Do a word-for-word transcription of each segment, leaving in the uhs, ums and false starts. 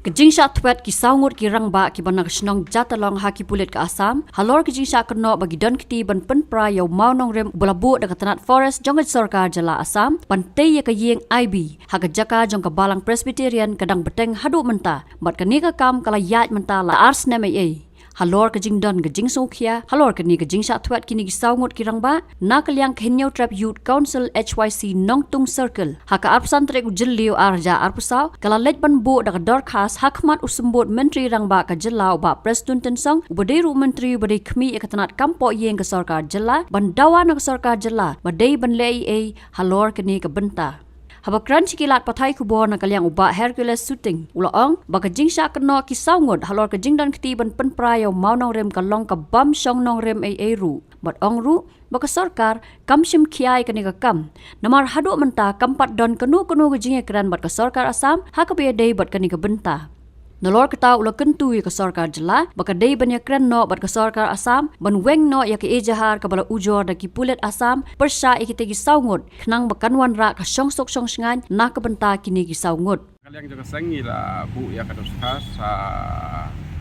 Ka jingshah thwet ki saw ngut ki rangbah kiba na ka shnong Jatalong ha ki pulit ka Assam halor ka jingshah kynnoh ba ki don kti ban pynpra ïa u mawnongrim uba la buh da ka tnat Forest jong ka sorkar jylla Assam ban tei ïa ka ïing I B ha ka jaka jong ka Balang Presbyterian ka dang bteng haduh mynta, bad kane ka kam ka la ïaid mynta la ar snem ei ei. Halor ka jingdon ka jingsngewkhia halor kane ka jingshah thwet kine ki saw ngut ki rangbah, na ka liang ka Hynñiewtrep Youth Council H Y C Nongtung Circle, ha ka arphew san tarik u Jylliew ar hajar arphew saw, ka la leit ban buh da ka dorkhas ha khmat u Symbud Myntri Rangbah ka jylla u Bah Prestone Tynsong, uba dei ruh u myntri uba dei khmih ïa ka tnat kam poh ïing ka sorkar jylla, ban dawa na ka sorkar jylla ba dei ban leh ei ei halor kane ka bynta. Haba kren sha ki lad pathai khubor na ka liang u Bah Hercules Suting, u la ong ba ka jingshah kynnoh ki saw ngut halor ka jingdon kti ban pynpra ïa u mawnongrim ka long ka bym shong nongrim ei ei ruh, bad ong ruh ba ka sorkar kam shim khia ïa kane ka kam, namar haduh mynta kam pat don kano kano ka jingïakren bad ka sorkar Assam ha kaba ïadei bad kane ka bynta. Nalor kata u la kyntu ïa ka sorkar jylla ba ka dei ban ïakren noh bad ka sorkar Assam ban weng noh ïa ka ejahar kaba la ujor da ki pulit Assam pyrshah ïa kita ki saw ngut, khnang ba kan wanrah ka shongsuk shongshngaiñ na ka bynta kine ki saw ngut. Ka liang jong ka seng ngi la buh ïa ka dorkhas ha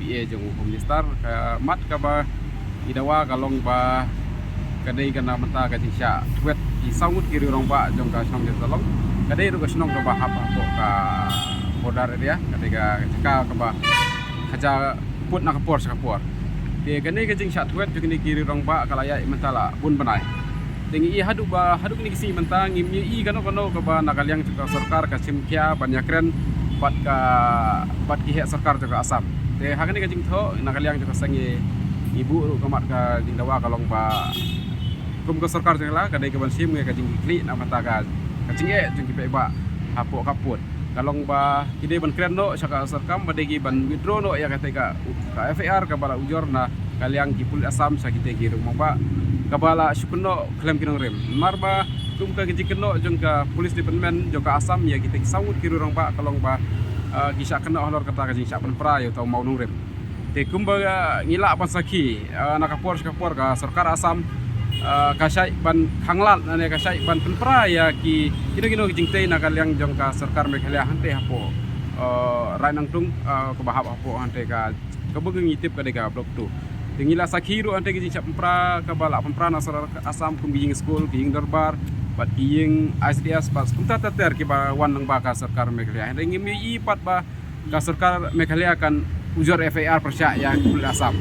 P A jong u Home Minister, ka mat kaba i dawa ka long ba ka dei ka na mynta ka jingshah thwet ki saw ngut ki riew rangbah jong ka shnong Jatalong. Ka dei ruh ka shnong kaba hap hapoh ka border area, ka dei ka jaka kaba khaja put na ka por sha ka por. Te kane ka jingshah thwet jong kine ki riew rangbah ka la ïaid mynta la bun bnai. Te ngi i haduh ba haduh kine ki sngi mynta ngim i kano kano kaba na ka liang jong ka sorkar ka shim khia ban ïakren bad ka, bad ki heh sorkar jong ka Assam. Te ha kane ka jingthoh na ka liang jong ka seng ngi buh ruh ka mat ka jingdawa ka long ba kum ka sorkar jong ka la ka dei ka ban shim ka jingkitkhlieh na ka bynta ka jingeh jong ki paidbah hapoh ka put. Ka long ba ki dei ban kren noh sha ka sorkar ba dei ki ban withdraw noh ïa kata ka, ka F I R kaba la ujor na ka liang ki pulit Assam sha kita ki riew rangbah kaba la shu kynnoh khlem ki nongrim. Namar ba kum ka jingkynnoh jong ka police department jong ka Assam ïa kita ki saw ngut ki riew rangbah ka long ba, ah, ki shah kynnoh halor kata ka jingshah pynpra ïa uta u mawnongrim. Te kumba, ah, ngi lah ban sakhi, ah, na ka por sha ka por ka sorkar Assam, ah, ka shait ban khanglad ne ka shait ban pynpra ïa ki kino kino ki jingtei na ka liang jong ka sorkar Meghalaya hangtei hapoh, ah, Raid Nongtung, ah, kaba hap hapoh hangtei ka, kaba ngi tip ka dei ka Block two. Te ngi la sakhi ruh hangtei ki jingshah pynpra kaba la pynpra na sorkar Assam kum ki ïing skul, ki ïing dorbar bad ki ïing I C D S bad kumta ter ter kiba wan lyngba ka sorkar Meghalaya. Hynrei ngim i pat ba ka sorkar Meghalaya kan ujor F I R pyrshah ïa ki pulit Assam.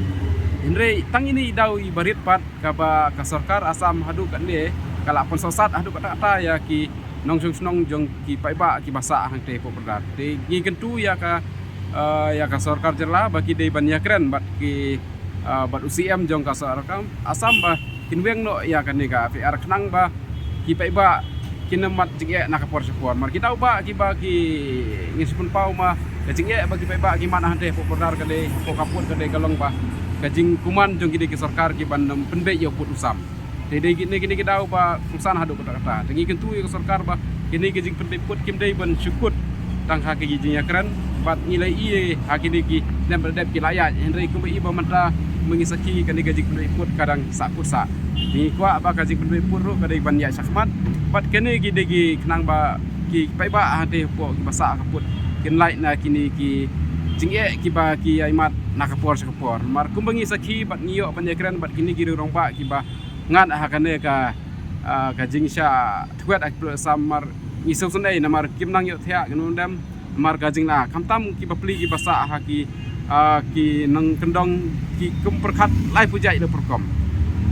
Hynrei tang ine i daw iba rit pat kaba ka sorkar Assam haduh katne ka la pynsausat haduh katta katta ïa ki nongshong shnong jong ki paidbah kiba sah hangtei hapoh border. Te ngi kyntu ïa ka, eh, ïa ka sorkar jylla ba ki dei ban ïakren bad ki, eh, bad u C M jong ka sorkar Assam ba kin weng noh ïa kane ka F I R khnang ba ki paidbah kin ym mad jingeh na ka por sha ka por. Namar ki daw ba kiba ki ngin shu pynpaw ma ka jingeh ba ki paidbah ki mad hangtei hapoh border ka dei, hapoh ka put ka dei ka long ba ka jingkuman jong ki dei ki sorkar kiban ym pynbeit ïa u put u sam. Te dei kine kine ki daw ba kongsan haduh katta katta. Te ngi kyntu ïa ka sorkar ba kine ki jingpynbeit put kim dei ban shu kut tang ha ki jingïakren bad ngi la ïohi ha kine ki snem ba la dep ki la ïaid, hynrei kumba i ba mynta mynta ngi sakhi kane ka jingpynbeit put ka dang sah kut sah. Ngi kwah ba ka jingpynbeit put ruh ka dei ban ïaid shakhmat bad kane ki dei ki khnang ba ki paidbah hangtei hapoh kiba sah ka put kin lait na kine ki jingeh kiba ki ïai mad na ka por sha ka por. Namar kumba ngi sakhi bad ngi ïoh ban ïakren bad kine ki riew rangbah kiba ngat ha kane ka, ah, ka jingshah thwet ha ki pulit Assam, namar ngi sngewsynei namar kim nang ïohthiah kin ym dem namar ka jingla. Khamtam ki bapli kiba sah ha ki, ah, ki nongkyndong ki kum pyrkhat lai pyrjah ïa la pyrkom.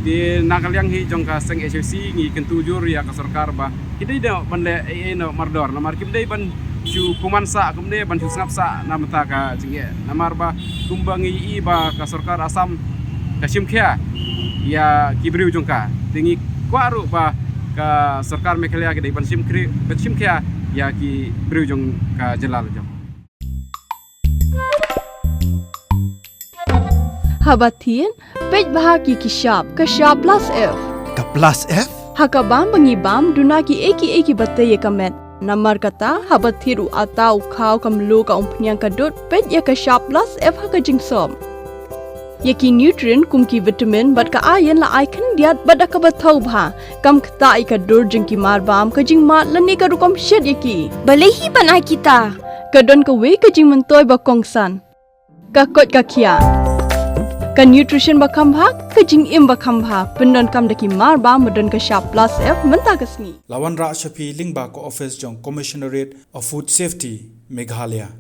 Te na ka liang hi jong ka seng H Y C ngi kyntu jur ïa ka sorkar ba ki dei da ban leh ei ei noh mardor namar kim dei ban shu kuman sah, kim dei ban shu sngap sah na bynta ka jingeh. Namar ba kumba ngi i ba ka sorkar Assam ka shim khia ïa ki briew jong ka. Te ngi kwah ruh ba ka sorkar Meghalaya ka dei ban shim khri-, ban shim khia ïa ki briew jong ka jylla la jong. Haba thied, peit bha ki ki shap, ka shap plus F. Ka plus F? Ha ka bam ba ngi bam, duna ki ei ki ei kiba tei ïa ka met. Namar kata, haba thied u atta, u khaw, ka mluh, ka umphniang, ka dud, peit ïa ka shap plus F ha ka jingsop. Ïa ki nutrient kum ki vitamin bad ka iron la ai khyndiat bad da kaba thaw bha. Kam ktah ïa ka dur jong ki marbam, ka jingmad lane ka rukom shet ïa ki. Balei hi ban ai kita? Ka don kawei ka jingmyntoi ba kongsan. Ka koit ka khiah. Ka nutrition ba kham bha, ka jingim ba kham bha. Pyndonkam da ki mar ba, ba don ka shap plus F mynta ka sngi. La wanrah sha phi lyngba ka office jong Commissionerate of Food Safety, Meghalaya.